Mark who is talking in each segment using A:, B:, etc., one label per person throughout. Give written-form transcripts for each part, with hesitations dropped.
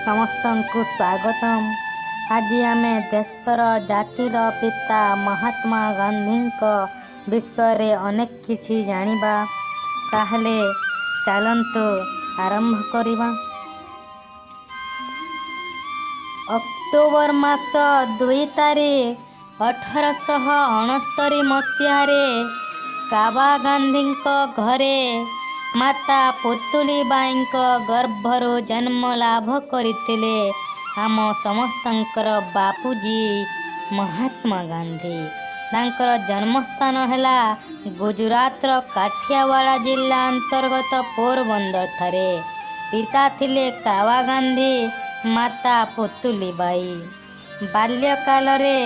A: ସମସ୍ତଙ୍କୁ ସ୍ୱାଗତମ। ଆଜି ଆମେ ଦେଶର ଜାତିର ପିତା ମହାତ୍ମା ଗାନ୍ଧୀଙ୍କ ବିଷୟରେ ଅନେକ କିଛି ଜାଣିବା। ତାହେଲେ ଚାଲନ୍ତୁ ଆରମ୍ଭ କରିବା। ଅକ୍ଟୋବର ମାସ 2 ତାରିଖ 1869 ମସିହାରେ କାବା ଗାନ୍ଧୀଙ୍କ ଘରେ ମାତା ପୁତୁଲିବାଈଙ୍କ ଗର୍ଭରୁ ଜନ୍ମ ଲାଭ କରିଥିଲେ ଆମ ସମସ୍ତଙ୍କର ବାପୁଜୀ ମହାତ୍ମା ଗାନ୍ଧୀ। ତାଙ୍କର ଜନ୍ମସ୍ଥାନ ହେଲା ଗୁଜୁରାଟର କାଠିଆୱାଡ଼ା ଜିଲ୍ଲା ଅନ୍ତର୍ଗତ ପୋରବନ୍ଦରଠାରେ। ପିତା ଥିଲେ କାବା ଗାନ୍ଧୀ, ମାତା ପୁତୁଲିବାଈ। ବାଲ୍ୟକାଳରେ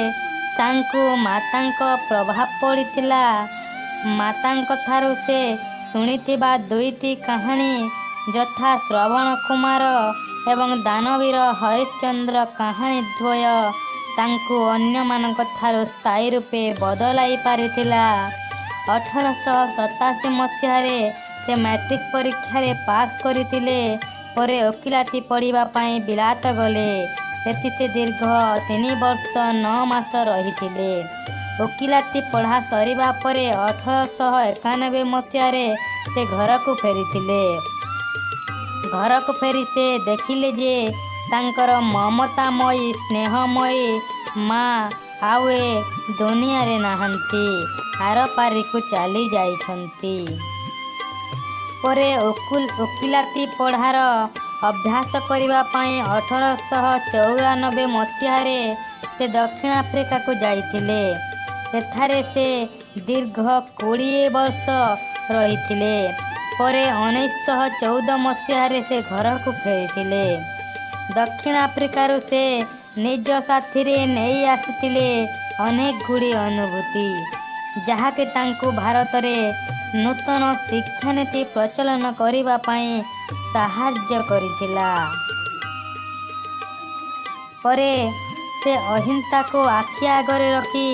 A: ତାଙ୍କୁ ମାତାଙ୍କ ପ୍ରଭାବ ପଡ଼ିଥିଲା। ମାତାଙ୍କଠାରୁ ସେ ଶୁଣିଥିବା ଦୁଇଟି କାହାଣୀ ଯଥା ଶ୍ରବଣ କୁମାର ଏବଂ ଦାନବୀର ହରିଶ୍ଚନ୍ଦ୍ର କାହାଣୀ ଦ୍ୱୟ ତାଙ୍କୁ ଅନ୍ୟମାନଙ୍କଠାରୁ ସ୍ଥାୟୀ ରୂପେ ବଦଳାଇ ପାରିଥିଲା। 1887 ମସିହାରେ ସେ ମାଟ୍ରିକ ପରୀକ୍ଷାରେ ପାସ୍ କରିଥିଲେ। ପରେ ଓକିଲାତି ପଢ଼ିବା ପାଇଁ ବିଲାତ ଗଲେ। ସେଠି ସେ ଦୀର୍ଘ 3 ବର୍ଷ 9 ମାସ ରହିଥିଲେ। ଓକିଲାତି ପଢ଼ା ସରିବା ପରେ 1891 ମସିହାରେ ସେ ଘରକୁ ଫେରିଥିଲେ। ଘରକୁ ଫେରି ସେ ଦେଖିଲେ ଯେ ତାଙ୍କର ମମତାମୟୀ ସ୍ନେହମୟୀ ମା ଆଉ ଏ ଦୁନିଆରେ ନାହାନ୍ତି, ଆରପାରିକୁ ଚାଲି ଯାଇଛନ୍ତି। ପରେ ଓକିଲାତି ପଢ଼ାର ଅଭ୍ୟାସ କରିବା ପାଇଁ 1894 ମସିହାରେ ସେ ଦକ୍ଷିଣ ଆଫ୍ରିକାକୁ ଯାଇଥିଲେ। ସେଠାରେ ସେ ଦୀର୍ଘ 20 ବର୍ଷ ରହିଥିଲେ। ପରେ 1914 ମସିହାରେ ସେ ଘରକୁ ଫେରିଥିଲେ। ଦକ୍ଷିଣ ଆଫ୍ରିକାରୁ ସେ ନିଜ ସାଥିରେ ନେଇ ଆସିଥିଲେ ଅନେକ ଗୁଡ଼ିଏ ଅନୁଭୂତି, ଯାହାକି ତାଙ୍କୁ ଭାରତରେ ନୂତନ ଶିକ୍ଷାନୀତି ପ୍ରଚଳନ କରିବା ପାଇଁ ସାହାଯ୍ୟ କରିଥିଲା। ପରେ ସେ ଅହିଂସାକୁ ଆଖି ଆଗରେ ରଖି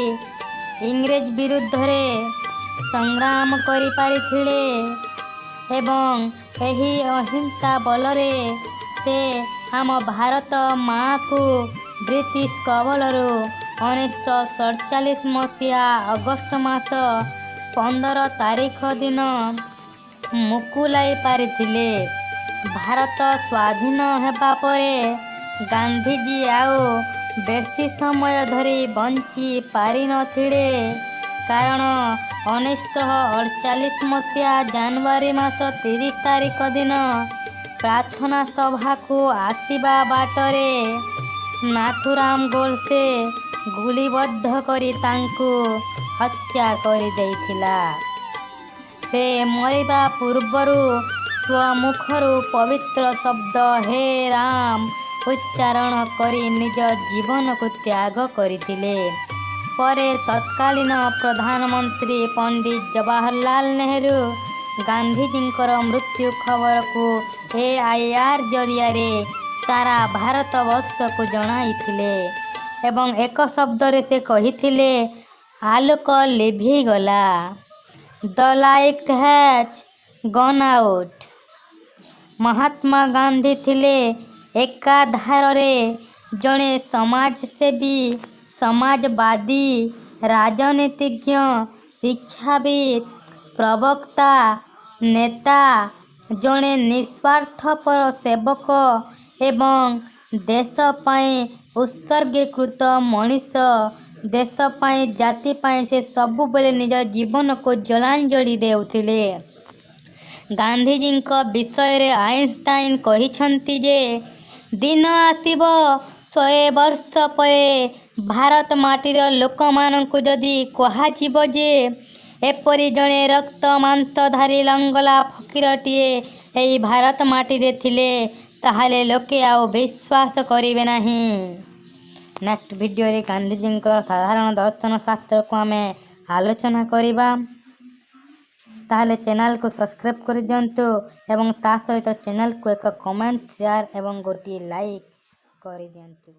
A: ଇଂରେଜ ବିରୁଦ୍ଧରେ ସଂଗ୍ରାମ କରିପାରିଥିଲେ ଏବଂ ଏହି ଅହିଂସା ବଳରେ ସେ ଆମ ଭାରତ ମାଆକୁ ବ୍ରିଟିଶ କବଳରୁ 1947 ମସିହା ଅଗଷ୍ଟ ମାସ 15 ତାରିଖ ଦିନ ମୁକୁଳାଇ ପାରିଥିଲେ। ଭାରତ ସ୍ୱାଧୀନ ହେବା ପରେ ଗାନ୍ଧିଜୀ ଆଉ ବେଶୀ ସମୟ ଧରି ବଞ୍ଚି ପାରିନଥିଲେ, କାରଣ 1948 ମସିହା ଜାନୁଆରୀ ମାସ 30 ତାରିଖ ଦିନ ପ୍ରାର୍ଥନା ସଭାକୁ ଆସିବା ବାଟରେ ନାଥୁରାମ ଗୋଡ଼ସେ ଗୁଳିବଦ୍ଧ କରି ତାଙ୍କୁ ହତ୍ୟା କରିଦେଇଥିଲା। ସେ ମରିବା ପୂର୍ବରୁ ସ୍ୱମୁଖରୁ ପବିତ୍ର ଶବ୍ଦ ହେ ରାମ ଉଚ୍ଚାରଣ କରି ନିଜ ଜୀବନକୁ ତ୍ୟାଗ କରିଥିଲେ। ପରେ ତତ୍କାଳୀନ ପ୍ରଧାନମନ୍ତ୍ରୀ ପଣ୍ଡିତ ଜବାହରଲାଲ ନେହେରୁ ଗାନ୍ଧିଜୀଙ୍କର ମୃତ୍ୟୁ ଖବରକୁ AIR ଜରିଆରେ ସାରା ଭାରତବର୍ଷକୁ ଜଣାଇଥିଲେ ଏବଂ ଏକ ଶବ୍ଦରେ ସେ କହିଥିଲେ, ଆଲୋକ ଲିଭିଗଲା, The light has gone out. Mahatma Gandhi ଥିଲେ ଏକାଧାରରେ ଜଣେ ସମାଜସେବୀ, ସମାଜବାଦୀ, ରାଜନୀତିଜ୍ଞ, ଶିକ୍ଷାବିତ୍, ପ୍ରବକ୍ତା, ନେତା, ଜଣେ ନିଃସ୍ୱାର୍ଥପର ସେବକ ଏବଂ ଦେଶ ପାଇଁ ଉତ୍ସର୍ଗୀକୃତ ମଣିଷ। ଦେଶ ପାଇଁ, ଜାତି ପାଇଁ ସେ ସବୁବେଳେ ନିଜ ଜୀବନକୁ ଜଳାଞ୍ଜଳି ଦେଉଥିଲେ। ଗାନ୍ଧିଜୀଙ୍କ ବିଷୟରେ ଆଇନଷ୍ଟାଇନ କହିଛନ୍ତି ଯେ ଦିନ ଆସିବ, 100 ବର୍ଷ ପରେ ଭାରତ ମାଟିର ଲୋକମାନଙ୍କୁ ଯଦି କୁହାଯିବ ଯେ ଏପରି ଜଣେ ରକ୍ତ ମାଂସଧାରୀ ଲଙ୍ଗଳା ଫକୀରଟିଏ ଏହି ଭାରତ ମାଟିରେ ଥିଲେ, ତାହେଲେ ଲୋକେ ଆଉ ବିଶ୍ୱାସ କରିବେ ନାହିଁ। ନେକ୍ସଟ ଭିଡ଼ିଓରେ ଗାନ୍ଧିଜୀଙ୍କର ସାଧାରଣ ଦର୍ଶନ ଶାସ୍ତ୍ରକୁ ଆମେ ଆଲୋଚନା କରିବା। ତାହେଲେ ଚ୍ୟାନେଲକୁ ସବସ୍କ୍ରାଇବ୍ କରିଦିଅନ୍ତୁ ଏବଂ ତା ସହିତ ଚ୍ୟାନେଲକୁ ଏକ କମେଣ୍ଟ, ସେୟାର ଏବଂ ଗୋଟିଏ ଲାଇକ୍ କରିଦିଅନ୍ତୁ।